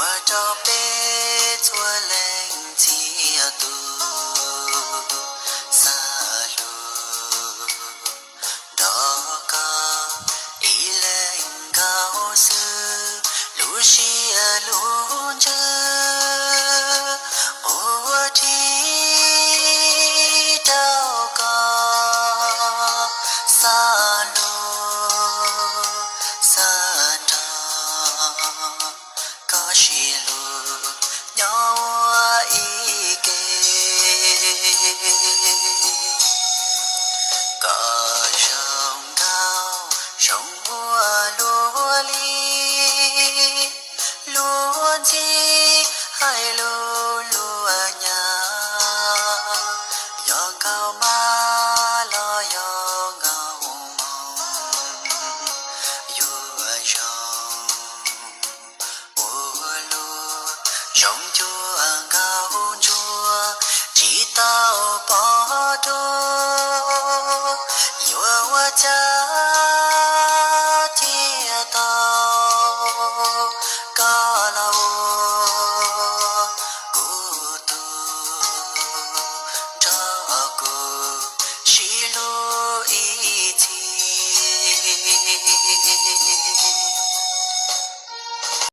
Ua rau peb txhua leej txiav tus xav hlub nrog koj ib leeg nkaus xwb, lub siab lub ntsws quaj rhib rau koj, xav hlub xav nrog koj sib hlub nyob ua ib ke. Koj zoo nkauj zoo ua luaj li, luag ntxhi hais lus luag nyav, yog nkauj mab los yog nkauj moos, yuav zoo ua luaj zoo cuag